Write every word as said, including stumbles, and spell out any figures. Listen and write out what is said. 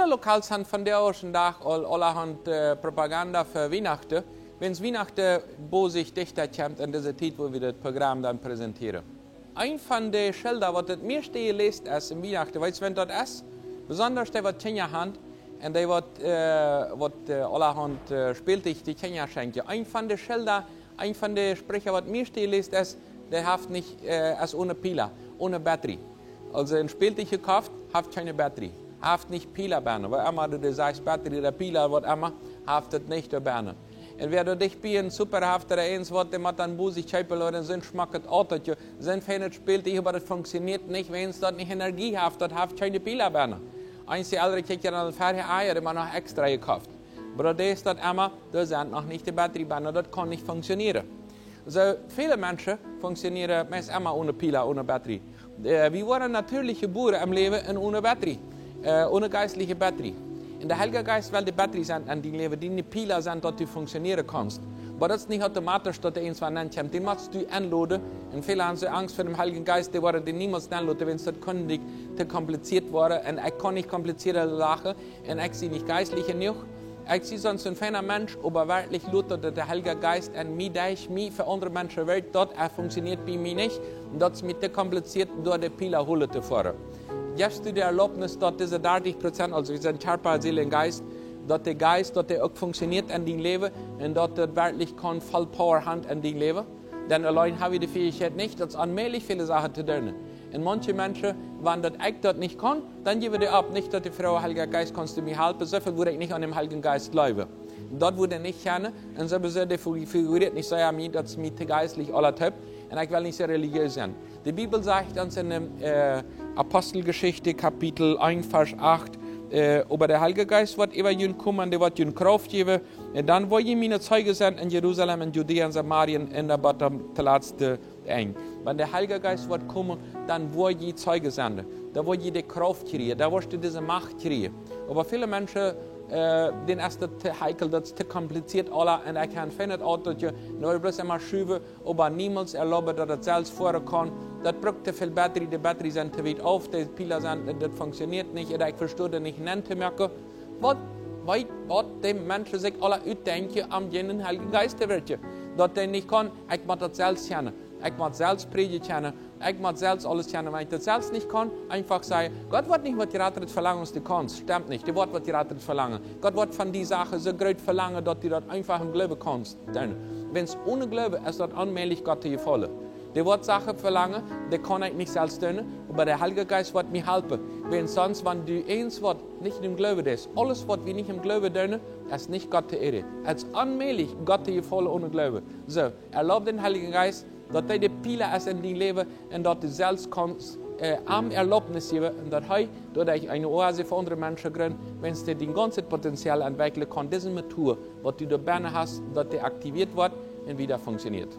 Lokals han vondoag dän Dach aul aulahaunt Propaganda fa Wienachten, wiels Wienachten bosich dichta kjemt en dise Tiet, wua wie daut Program dan präsentieren. Eent von de Schilda, waut daut mieeschte jeläst es en Wienachten, weetst, wan daut es? Besondasch dee, waut Kjinja han un dee, waut aulahaunt Spältich de Kjinja schenkjen. Eent von de Schilda, eent von de Spricha, waut mieeschte jeläst es, dee haft nich, es one Pila, one Batterie. Aulsoo en Spältich jekoft, haft kjeene Batterie, haft nich Pila bennen, waut emma du dee sajchst, Batterie ooda Pila, waut emma, haft daut nich doa bennen. Un wäa doa dicht bie en Super haft ooda eens waut, dee mott dan bosich kjeepen, ooda soon schmocket Autootje, soon feinet Spältich, oba daut funkjsioneet nich, wiels daut nich Energie haft, daut haft kjeene Pila bennen. Eenje Elren kjikjen dan, daut es fa äa, dee mau noch extra jekoft. Oba daut es daut emma, doa sent noch nich de Batterie bennen, daut kaun nich funkjsionieren. Soo väle Menschen funkjsionieren meist emma one Pila, one Batterie. Wie woaren natieelich jebuaren em Läwen un one Batterie, one jeistliche Batterie. Un de Heilja Jeist well de Batterie sennen en dien Läwen, diene Pila sennen, daut du funkjsionieren kaunst. Oba daut es nich automatisch, daut dee eens wan nenkjemt. Dän motst du enloden. Un väle han soo Angst fa dän Heiljen Jeist, dee woaren dän niemols enloden, wiels daut kunn dee to kompliziet woaren. Un ekj kaun nich komplizierte Sachen. Un ekj sie nich jeistlich jenuach. Ekj sie sonst een feina Mensch, oba werkjlich lot daut, daut de Heilja Jeist en mie, derch mie fa aundre Menschen werkjt, daut funkjsioniet bie mie nich. Un daut es mie to kompliziet, doa de Pila holen to foaren. Jefst du de Erlaubnis, daut dise dartich Prozent, aulsoo wie sent Kjarpa, Seel un Jeist, daut de Jeist, daut dee uk funkjsioniet en dien Läwen un daut daut werkjlich kaun voll Power han en dien Läwen? Dan auleen ha wie de Fäichkjeit nich, daut es onmäajlich, väle Sachen to doonen. Un manche Menschen, wan daut ekj daut nich kaun, dan jäwen dee opp. Nich daut dee froagen: Heilja Jeist, kaunst du mie halpen? Soo väl wudd ekj nich aun dän Heiljen Jeist jleewen. Daut wudd dee nich kjennen. Un soo besonda dee fi-, figuriet nich soo aun mie, daut es mie to jeistlich aula toop. Un ekj well nich soo relijees sennen. De Bibel sajcht ons en de Aposteljeschicht, Kapitel eent, Varsch acht: Oba de Heilja Jeist woat äwa junt komen, dee woat junt Krauft jäwen, un dan woa jie miene Zeijen sennen en Jerusalem, en Judäa, en Samarien un bat toom, toom latsten Enj. Wan de Heilja Jeist woat komen, dan woa jie Zeijen sennen. Dan woa jie de Krauft kjrieen, dan woascht du dise Macht kjrieen. Oba väle Menschen, dän es daut to heikjel, daut es to kompliziet, aula, un ekj ha een feinet Autootje, un dan woa ekj bloos emma schuwen, oba niemols erlauben, daut daut selfst foaren kaun. Daut brukt to väl Batterie, de Batterie sent to wiet auf, de Pila sent, daut funkjsioniet nich, ooda ekj vesto daut nich nenn to moaken. Waut, weet waut de Menschen sikj aula utdenkjen, om jäajen dän Heiljen Jeist to wirkjen? Daut dee nich kaun, ekj mott daut selfst kjennen. Ekj mott selfst prädjen kjennen. Ekj mott selfst aules kjennen. Wan ekj daut selfst nich kaun, eefach sajen: Gott woat nich waut jratret velangen aus du kaunst. Stemt nich. Dee woat waut jratret velangen. Gott woat von die Sachen soo groot velangen, daut du daut eefach em Gloowen kaunst doonen. Wiels one Gloowen es daut onmäajlich, Gott to jefaulen. Dee woat Sachen velangen, dee kaun ekj nich selfst doonen, oba de Heilja Jeist woat mie halpen. Wiels sonst, wan du eens waut nich em Gloowen deist, aules waut wie nich em Gloowen doonen, es nich Gott to Ehren. Et es onmäajlich, Gott to jefaulen one Gloowen. Soo, erlaub dän Heiljen Jeist, daut dee de Pila es en dien Läwen un daut du selfst kaunst am Erlaubnis jäwen un daut hee doaderch eene Oase fa aundre Menschen jrint, wiels dee dien gaunzet Potenzial entwekjlen kaun, dise Natua, waut du doa bennen hast, daut dee aktiviet woat un wieda funkjsioniet.